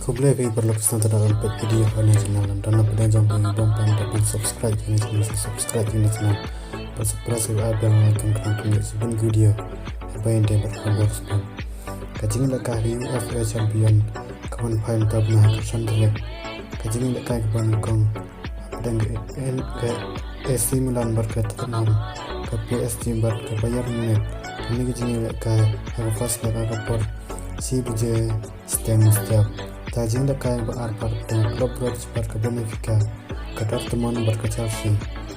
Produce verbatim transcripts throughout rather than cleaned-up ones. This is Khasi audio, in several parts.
Khublei phi paralok sngewthuh da peit video ha kane ka channel. Lada na pdeng jong phi bym pat da ban subscribe ha kane ka channel, sa subscribe ha kane ka channel. Bad sa press ïa ka bell icon khnang ban ïoh shibun ki video haba ïadei bad ka khubor sport. Ka jingïalehkai ka UEFA Champion ka wan phai mynta ha ka shan tarik. Ka jingïalehkai kaba nyngkong hapdeng ka AC Milan bad ka Tottenham, ka PSG bad ka Bayern Munich. Kane ka jingïalehkai ha ka first leg ha ka por shi baje shiteng mynstep. Te ka jingïalehkai ba ar pat hapdeng ka Club Brugge bad ka Benfica, ka Dortmund bad ka Chelsea.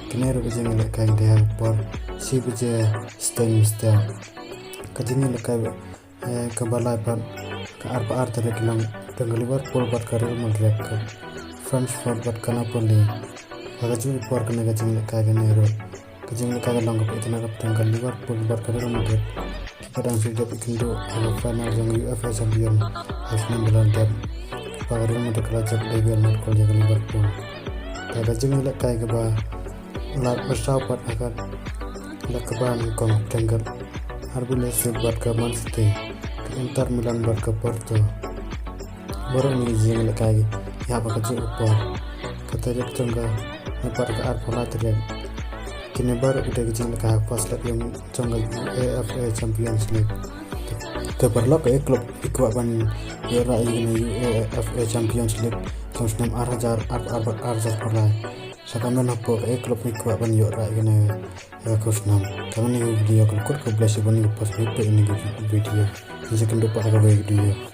Kane ruh ka jingïalehkai ka dei ha ka por shi baje shiteng mynstep. Ka jingïalehkai, eh, kaba lai pat, ka arphew ar tarik, ka long hapdeng ka Liverpool bad ka Real Madrid, ka Frankfurt bad ka Napoli. Ha kajuh ka por kane ka jingïalehkai kane ruh. Ka jingïalehkai ka long kaba itynnad hapdeng ka Liverpool bad ka Real Madrid, kiba dang shu dep ïakynduh ha ka final jong ka UEFA Champion ha u snem ba la dep, kaba ka Real Madrid ka la jop da iwei na kol ïa ka Liverpool. Te ka jingïalehkai kaba lai, ba saw pat ha ka leg kaba nyngkong hapdeng ka RB Leipzig bad ka Man City, ka Inter Milan bad ka Porto. Baroh kine ki jingïalehkai ki hap ha kajuh ka por. Ka tarik jong kane pat ka arphew lai tarik. Kine baroh ki dei ki jingïalehkai ha ka first leg jong ka UEFA Champions League. Te paralok, kaei ka club phi kwah ban ïoh rah ïa kane ka UEFA Champions League jong u snem ar hajar arphew ar bad ar hajar arphew lai? Sa comment hapoh kaei ka club phi kwah ban ïoh rah ïa kane ka khusnam. Tang kane ka video ka la kut, khublei shibun, ngin ïa peit ïa kane ka video. Ngin sa ïakynduh pat ha kawei ka video.